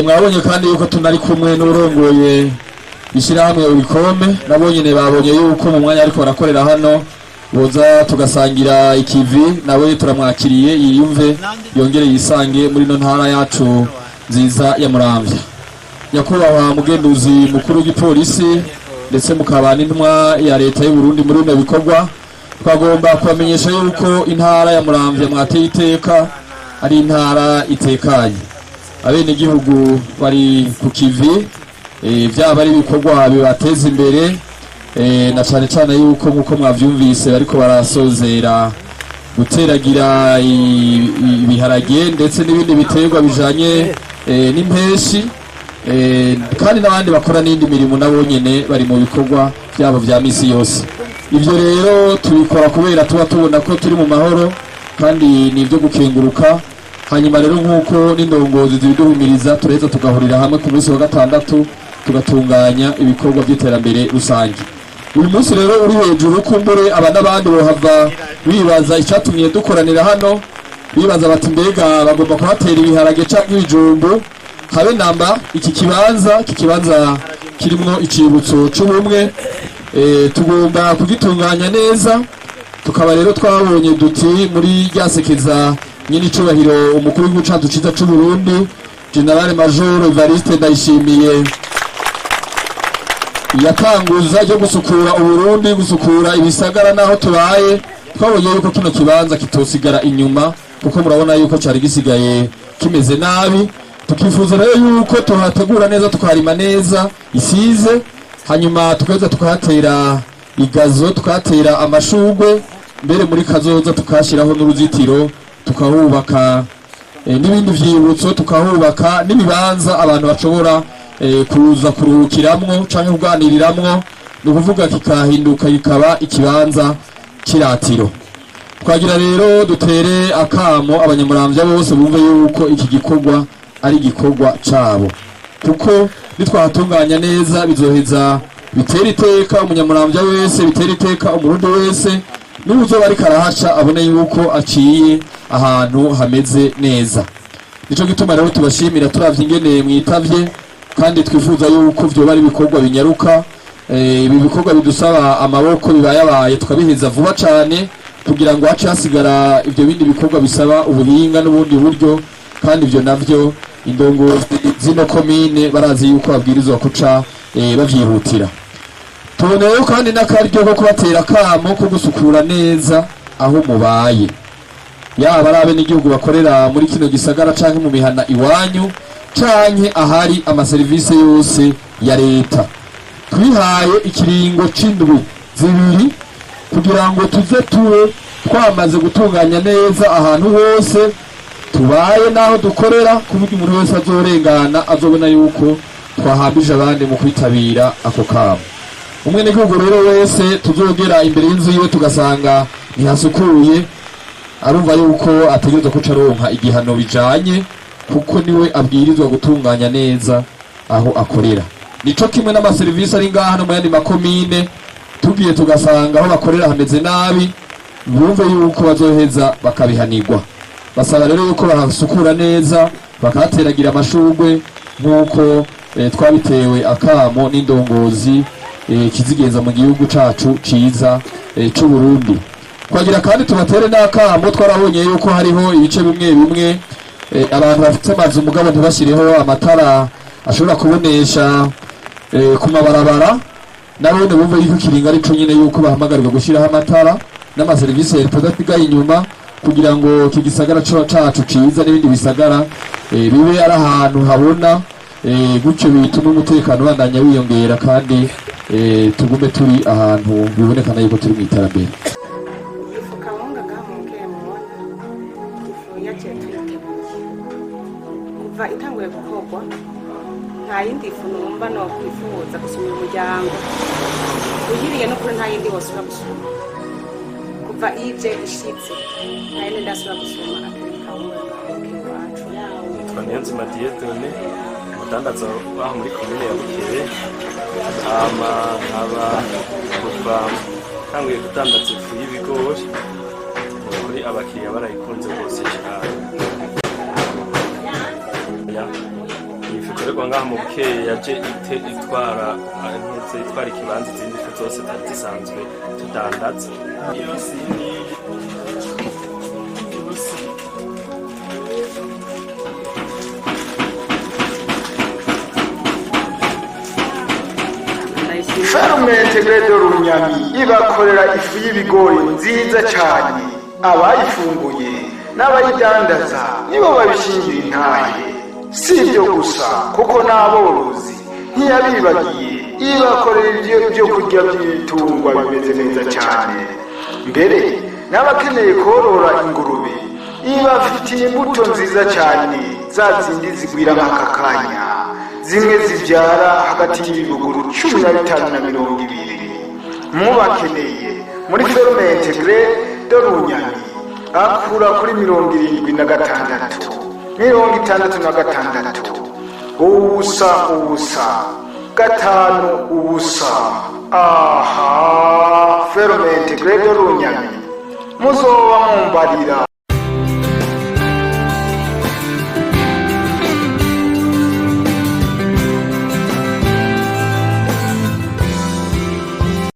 Mwabonye kandi yuko tunari kumwe n'urongoye ishyirahamwe Olucome. Nabo nyene babonye yuko mu mwanya ariko barakorera hano boza tugasangira ikivi. Nawe turamwakiriye, yiyumve yongere yisange muri no ntara yacu nziza ya Muramvya. Nyakubahwa mugenduzi mukuru w'igipolisi, ndetse mukaba n'intumwa ya leta y'u Burundi muri bino bikorwa, twagomba kubamenyesha yuko intara ya Muramvya mwateye iteka ari intara itekanye. Abenegihugu bari ku kivi, vyaba ari ibikorwa bibateza imbere, na cane cane yuko nkuko mwavyumvise bariko barasozera guteragira ibiharage ndetse n'ibindi biterwa bijanye n'impeshi, kandi n'abandi bakora n'indi mirimo nabo nyene bari mu bikorwa byabo vya misi yose. Ivyo rero tubikora kubera tuba tubona ko turi mu mahoro, kandi ni ibyo gukenguruka. Hanyuma rero, nk'uko n'indongozi zibiduhumiriza, turaheza tugahurira hamwe ku munsi wa gatandatu, tugatunganya ibikorwa by'iterambere rusange. Uyu munsi rero uri hejuru, kumbure aba n'abandi bohava bibaza icyatumye dukoranira hano, bibaza bati: "Mbega bagomba kuhatera ibiharage canke ibijumbu?" Habe namba. Iki kibanza kirimwo icibutso c'ubumwe, tugomba kugitunganya neza. Tukaba rero twabonye duti muri ryasekeza nyine icubahiro umukuru w'igihugu cacu ciza c'u Burundi, Général Major Evariste Ndayishimiye, yatanguza ryo gusukura Uburundi, gusukura ibisagara n'aho tubaye, twabonye yuko kino kibanza kitosigara inyuma, kuko murabona yuko cari gisigaye kimeze nabi. Tukifuza rero yuko tuhategura neza, tukaharima neza isize, hanyuma tukaheza tukahatera igazo, tukahatera amashugwe, mbere muri kazoza tukahashyiraho n'uruzitiro, tukahubaka n'ibindi vyibutso, tukahubaka n'ibibanza abantu bashobora kuza kuruhukiramwo canke kuganiriramwo, ni ukuvuga kikahinduka kikaba ikibanza c'iratiro. Twagira rero dutere akamo abanyamuramvya bose bumve yuko iki gikorwa ari igikorwa cabo, kuko nitwahatunganya neza bizoheza bitera iteka umunyamuramvya wese, bitera iteka umurundi wese, n'uwuzoba ariko arahaca abone yuko aciye ahantu hameze neza. Nico gituma rero tubashimira, turavye ingene mwitavye, kandi twifuza yuko vyoba ari ibikorwa binyaruka. Ibi bikorwa bidusaba amaboko bibayabaye tukabiheza vuba cane, kugira ngo hace hasigara ivyo bindi bikorwa bisaba ubuhinga n'ubundi buryo, kandi ivyo navyo indongozi zino komine barazi yuko babwirizwa kuca bavyihutira. Tuboneyeho kandi n'akaryo ko kubatera akamo ko gusukura neza aho mubaye, yaba ari abenegihugu bakorera muri kino gisagara canke mu mihana iwanyu, canke ahari amaserivisi yose ya leta. Twihaye ikiringo c'indwi 2 kugira ngo tuze tube twamaze gutunganya neza ahantu hose tubaye n'aho dukorera, ku buryo umuntu wese azorengana azobona yuko twahambije abandi mu kwitabira ako kamo. Umwenegihugu rero wese tuzogera imbere y'inzu yiwe tugasanga ntihasukuye, arumva yuko ategerezwa kuca aronka igihano bijanye, kuko niwe abwirizwa gutunganya neza aho akorera. Nico kimwe n'amaserivisi ari ngaha no mu yandi makomine, tugiye tugasanga aho bakorera hameze nabi, bumve yuko bazoheza bakabihanirwa. Basaba rero yuko bahasukura neza, bakahateragira amashurwe, nk'uko twabitewe akamo n'indongozi kizigenza mu gihugu cacu ciza c'u Burundi. Twagira kandi tubatere n'akamo. Twarabonye yuko hariho ibice bimwe bimwe abantu bafite amazu mugabo ntibashyireho amatara ashobora kubonesha ku mabarabara. Nabone bumve yuko ikiringo ari co nyene, yuko bahamagarirwa gushyiraho amatara n'amaserivisi ya leta adasigaye inyuma, kugira ngo iki gisagara cacu ciza n'ibindi bisagara bibe ari ahantu habona, gutyo bituma umutekano ubandanya wiyongera, kandi tugume turi ahantu bibonekana yuko turi mu iterambere. Ifu kawunga ngaha mubwire, mubona ifu yaciye tuyiteguye kuva itanguye gukorwa, nta yindi fu numva no kwifuza gusumira umuryango. Uyiriye n'ukuri nta yindi wosubira gusuma. Kuva ije ishitse, nta yindi ndasubira gusuma atari kawunga ngaha mubwire iwacu. Nitwa Niyonzima Dieudonné, umudandaza waho muri komine ya Bukeye. Hama nkaba kuva ntanguye kudandaza ifu y'ibigori, kuri abakiriya barayikunze rwose cyane. Ya, iyi fu. Ikorerwa ngaha mu Bukeye yaje ite itwara ntuze itwara ikibanza izindi fu zose zari zisanzwe tudandaza yose ni yose. Ferme Intégrée de Runyami ibakorera ifu y'ibigori nziza cyane. Abayifunguye n'abayidandaza nibo babishingira intahe. Si ibyo gusa, kuko n'aborozi ntiyabibagiye, ibakorera ibyo byo kurya by'ibitungwa bimeze neza cyane. Mbere n'abakeneye korora ingurube, ibafitiye imbuto nziza cyane, za zindi zigwira nk'aka kanya, zimwe zibyara hagati y'ibibuguru 15 na 20. Mubakeneye muri Ferme Intégrée de Runyami, akura kuri 76 66 0 0 5 0. Aha, Ferme Intégrée de Runyami, muzoba mumbarira.